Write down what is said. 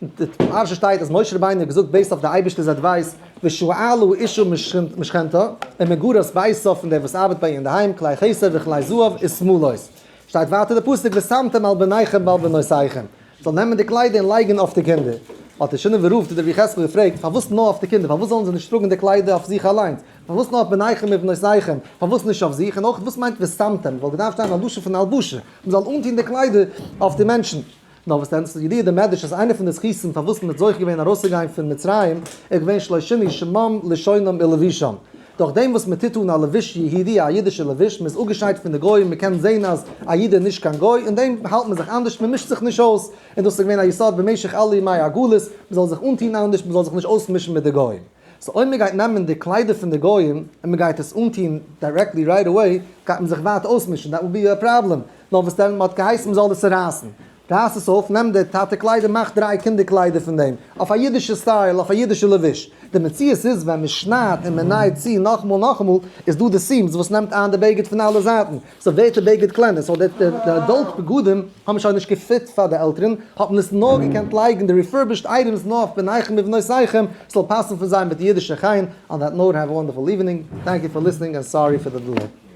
די פרשה שטייט אז משה רבינו האט געזאגט based אויף די אייבערשטער'ס advice, ושאלה אשה משכנתה, ומגרת ביתה פון דער וואס ארבעט ביי איר אינדערהיים, כלי כסף וכלי זהב ושמלות. שטייט ווייטער די פסוק ושמתם על בניכם ועל בנותיכם, זאל נעמען די קליידער און לייגן אויף די קינדער. האט דער שינאווער רב צו רבי יחזקאל געפרעגט, פארוואס נאר אויף די קינדער, פארוואס זאלן זיי נישט טראגן די קליידער אויף זיך אליינס, פארוואס נאר אויף בניכם ובנותיכם, פארוואס נישט אויף זיך, און אויך וואס מיינט ושמתם, וואלט געדארפט שטיין א לשון פון הלבשה, מען זאל אנטון די קליידער אויף די מענטשן. נאר וואס דען, ס'איז ידוע די מדרש אז איינע פון די זכותים פארוואס מען האט זוכה געווען ארויסצוגיין פון מצרים איז געווען שלא שינו שמם לשונם ולבושם. דורך דעם וואס מען טוט אן א לבוש יהודי, א אידישע לבוש, מען איז אפגעשיידט פון די גוים, מען קען זען אז א איד איז נישט קיין גוי, אין דעם האלט מען זיך אנדערש, מען מישט זיך נישט אויס, און דאס איז געווען א יסוד במשך אלע ימי הגלות, מען זאל זיך אנטון אנדערש, מען זאל זיך נישט אויסמישן מיט די גוים. so אויב מען גייט נעמען די קליידער פון די גוים און מען גייט עס אנטון directly right away, גייט מען זיך ווייטער אויסמישן, that would be a problem. נאר וואס דען, מען האט געהייסן מען זאל עס צורייסן. רייס עס אויף, נעם די טאטע קליידער, מאך דריי קינדער קליידער פון דעם, אויף א אידישע style, אויף א אידישע לבוש. די מציאות איז ווען מען שניידט און מען נייט צו נאכאמאל נאכאמאל, איז דא די seams וואס נעמט איין די בגד פון אלע זייטן, so ווערט די בגד קלענער, so די adult בגדים האבן שוין נישט געפיט פאר די עלטערן, האט מען עס נאר געקענט לייגן די refurbished items נאר אויף בניכם ובנותיכם, ס'זאל פאסן פאר זיי מיט די אידישע חן, on that note have a wonderful evening, thank you for listening and sorry for the delay.